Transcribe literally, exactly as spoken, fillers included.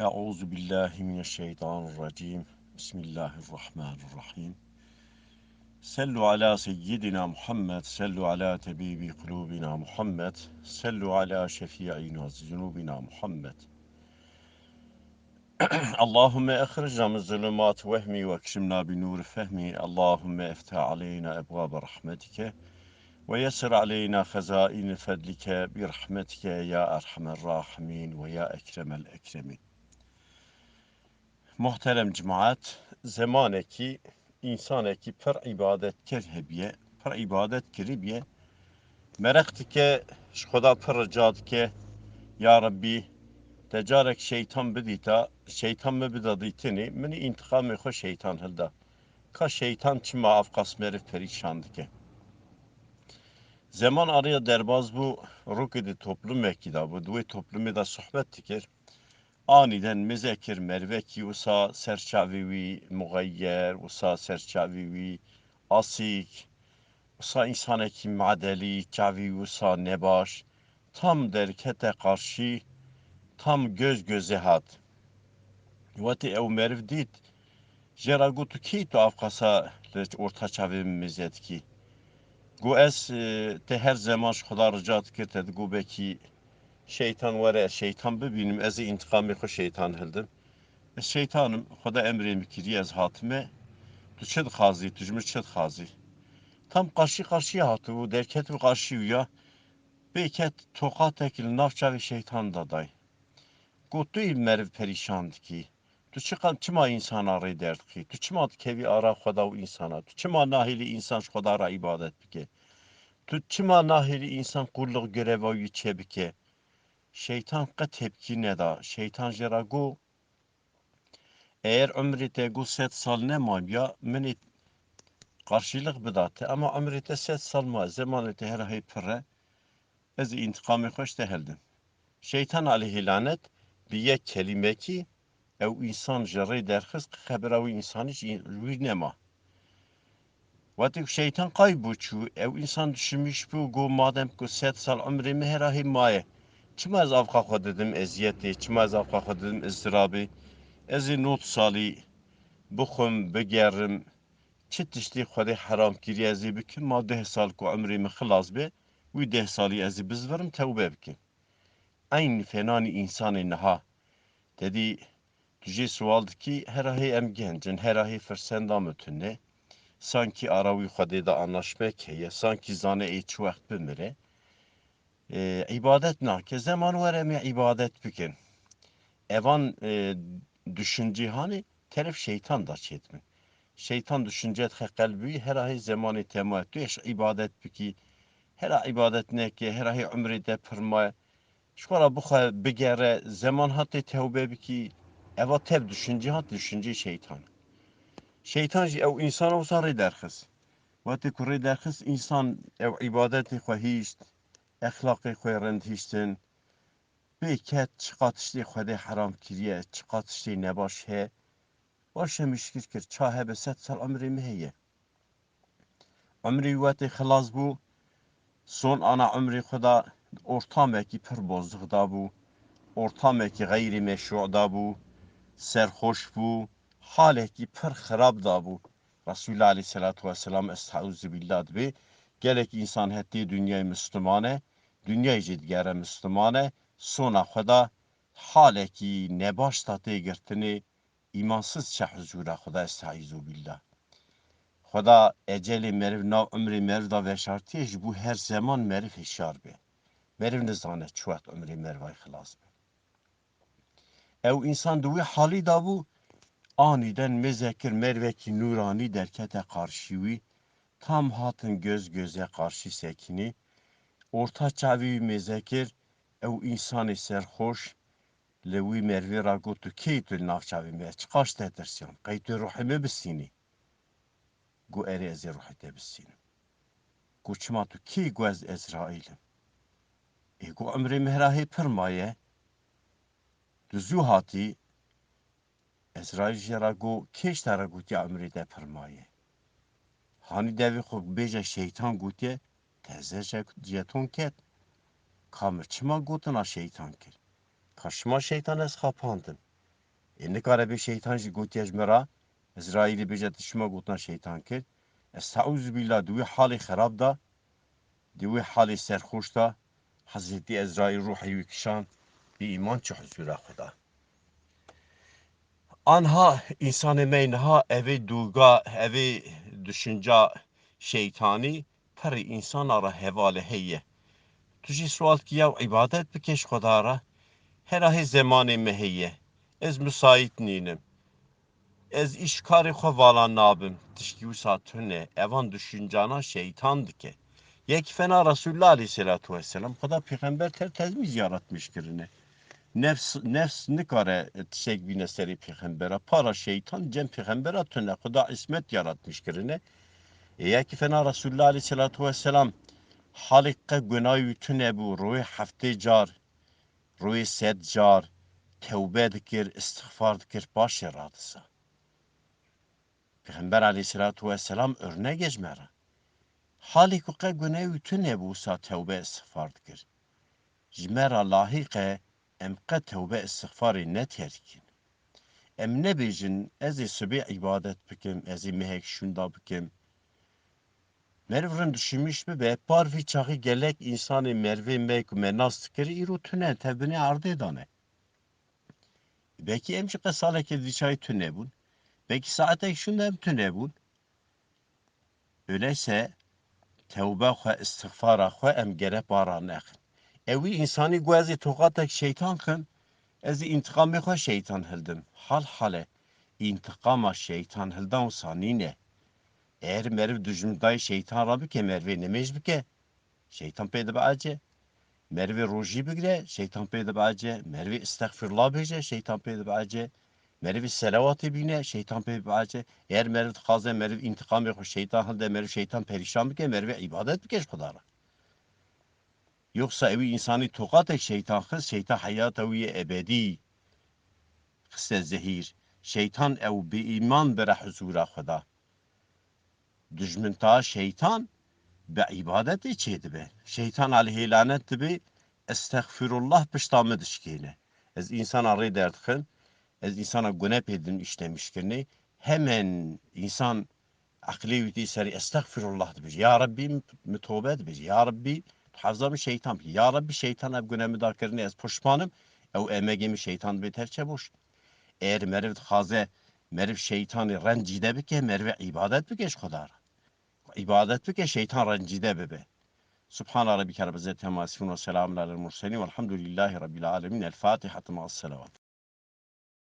أعوذ بالله من الشيطان الرجيم. بسم الله الرحمن الرحيم. صلوا على سيدنا محمد، صلوا على طبيب قلوبنا محمد، صلوا على شفيعنا ذنوبنا محمد. اللهم أخرجنا من ظلمات وهمي وأكرمنا بنور فهمي. اللهم افتح علينا أبواب رحمتك ويسر علينا خزائن فضلك برحمتك يا أرحم الراحمين ويا أكرم الأكرمين. Muhterem cemaat, zemanekî, însanekî pir îbadetkir hebiye, pir îbadet kiribiye. Mereq dike, ji Xweda pir rica dike, ya Rebbî, te carek şeytan bidîta, şeytan min bida dîtinê, min întiqamê xwe şeytan hilda. Ka şeytan çima avqas meriv perîşan dike? Zeman araya derbaz bû, rûkê di toplumekî de bû, di wê toplumê de sohbet dikir. Anîden mêze kir merivekî wisa ser çavê wî muxeyer, wisa ser çavê wî asîk, wisa însanekî madelî, çavê wî wisa nebaş, tam derkete qarşî, tam göz göze hat. Wetê ew meriv dît, jê re got, tu kî tu avqasa li orta çavê min mêze dikî? Got, ez, e, te her zeman ji Xweda rica dikir, te digot, belkî şeytan were, ez şeytan bibînim, ez ê întiqamê xwe şeytan hildim. Ez şeytan im, Xweda emrê min kiriye, ez hatime. Tu çi dixwazî, tu ji min çi dixwazî? Tam qarşî qarşî hatibû, derketibû qarşî wî ya. Pê ket toqatek li nav çavê şeytan de day. Got, tu yî meriv perîşan dikî. Tu çiqas, çima însana rê derdixî? Tu çima dikevî ara Xweda û însana? Tu çima nahêlî însan ji Xweda re îbadet bike? Tu çima nahêlî însan qulluq, göreva wî çêbike? Şeytan qet tepkî neda. Şeytan jê re got, eger umrê te got sed sal nemabiya, min ê qarşîliq bida te, ama umrê te sed sal maye, zemanê te her hey pir e, ez ê întiqamê xwe ji te hildim. Şeytan aleyhî lanet bi yek kelîmekî ew însan ji rê derxist, xebera wî însanî ji wî nema. Wextê ku şeytan qaybû çû, ew însan duşimîş bû, got, madem ku sed sal umrê min hera hê maye, çima ez avqa xwe didim eziyetê, çima ez avqa xwe didim izdirabê? Ez ê nod salî bixwim, bigerim, çi tiştê Xwedê heram kiriye ez ê bikim, ma deh sal ku umrê min xilas be, wî deh salî ez ê bizvirim, tewbe bikim. Eyn fênanî însanê niha. Te dî tu jê siwal dikî, hera hê em genc in, hera hê firsenda min tune. Sankî ara wî Xwedê de anlaşmek heye, sankî zane ê çi wext bimire. E, îbadet nake. Zeman were em ê îbadet bikin. Evan, e, düşüncî hanê teref şeytan da çêdibin. Şeytan düşünce dixe qelbî, hera hê zemanê te maye. Tu ê ji îbadet bikî, hera îbadet neke, hera hê umrê te pir maye. Ji xwe re bixwe bigere, zeman hatê tewbe bikî. Eva tev düşüncî hat, düşüncê şeytan. Şeytan jî ew însana wisa rê derxist. Wextê ku rê derxist, însan ew îbadetê xwe hîşt, exlaqê xwe rind hîştin, pê ket çiqa tiştê Xwedê heram kiriye, çiqa tiştê nebaş heye. Baş e mişkil kir, ça hebe sed sal umrê min heye. Umrê wî wetê xilas bû, son ana umrê xwe da ortamekî pir bozix dabû, ortamekî xeyrî meşrû dabû, serxweş bû, halekî pir xirab dabû. Resûlullah aleyhisselatu vesselam, estaizu billah, dibê, gelek însan hetê dinyayê Müslüman e, dinyayê jî digere Müslüman e, sona xwe da halekî nebaş da tê girtinê, îmansiz çe huzûra Xweda, estaizu billah. Xweda ecelê meriv nav umrê meriv da veşartiye ji bo her zeman meriv hişyar be. Meriv nizane çi wext umrê merivay xilas be. Ew însan di wî halî de bû, anîden mêze kir mervekî nûranî derkete qarşî wî, tam hatin göz göze qarşî sekînî, orta çavê wî mêze kir, ew însanê serxweş li wî mervê re got, tu kê yî tu li nav çavê me, çiqas te tirsiyan, qey tu ruhê me bistînî? Got, erê, ez ê ruhê te bistînim. Got, çima tu kê yî? Got, ez Ezraîl im. Ê, got, umrê min hera hê pir maye. Tu zû hatî. Ezraîl jê re got, kê ji te re gotiye umrê te pir maye? Hanî devê xwe bêje şeytan gotiye, teze je-, jeton ket. Ka min çima gotina şeytan kir? Ka şima şeytan ez xapandin. Ê nikare bê şeytan jî gotiye ji me re, Ezraîlî bêje tu çima gotina şeytan kir? Estaizu billah, di wî halê xerab de, di wî halê serxoş de Hezretî Ezraîl ruhê wî kişand, bi îman çi huzura xwe da. Anha însanê me niha evê dûga, evê düşünca şeytanî pirî însana re hevale heye. Tu jî sual dikî, ya îbadet bike ji Xweda re. Hera hê zemanê me heye. Ez müsait nînim. Ez îş karê xwe vala nabim. Tişkî wisa tune. Evan düşüncana şeytan dike. Yekî fena Resulullah aleyhisselatu vesselam, Xweda pêxember ter tezmîz yaratmiş kirine. Nefs, nefs nikare tiştek bîne serê pêxembera. Para şeytan cem pêxembera tune. Xweda îsmet yaratmiş kirine. Ê yekî fena Resulullah aleyhisselatu vesselam halê qe gunayî tune bû. Royê heftê car, royê sed car tewbe dikir, îstixfar dikir, paşê radisa. Pêxember aleyhisselatu vesselam örnek e ji me re. Halê ku qe guneh wî tune bû, wisa tewbe îstixfar dikir. Ji me re lahîq e em qe tewbe îstixfarê netêrkin. Em nebêjin, ez ê sibê îbadet bikim, ez ê mehek şûnda bikim. Meriv rind û şimîş bibe, par vî çaxî gelek însanê mervê me ku me nas dikir, îro tune, tev binê erdê de ne. Belkî em jî qe salekê di çayê tune bûn. Belkî saetek şûnda em tune bûn. Öyleyse tewbe xwe, îstixfara xwe em gere para nexin. Ewî însanî got, ez ê toqatek şeytan xim, ez ê întiqamê xwe şeytan hildim. Hal hal e, întiqama şeytan hildan wisa nîne. Eger meriv dijmindayê şeytan re bike, merivê nimêj bike, şeytan pê dibe ece. Merivê rojî bigire, şeytan pê dibe ece. Merivê estexfirullah bêje, şeytan pê dibe ece. Merivê selawatê bîne, şeytan pê dibe ece. Eger meriv dixwaze meriv întiqamê xwe şeytan hilde, meriv şeytan perîşan bike, merivê îbadet bike ji Xweda re. Yoksa ewî însanî toqatek şeytan xist, şeytan heyata wî yê ebedî xiste zehîr. Şeytan ew bi îman bire huzura Xweda. Dijminta şeytan bi îbadetê çêdibe. Şeytan aleyhê lanet dibe, estexfirullah pişta min dişkêne. Ez însana rê derdixim, ez însana gune pê din îşlemişkirinê. Hemen însan eqlê wî tê serê estexfirullah dibêje. Ya Rebbî, min tobe dibêje. Ya Rebbî, tu hefza min şeytan bike. Ya Rebbî, şeytan ev gune min da kirine, ez pişman im. Ew emegê min şeytan dibê tevçe boş. Eger meriv dixwaze meriv şeytanê rencîde bike, merivê îbadet bike ji Xweda re. Îbadet bike, şeytan rencîde bibe. Subhana Rabbike Rabbil İzzeti Amma Yasifun ve Selamun Alel Murselin Velhamdülillahi Rabbil Alemin. El Fatiha ma selawat.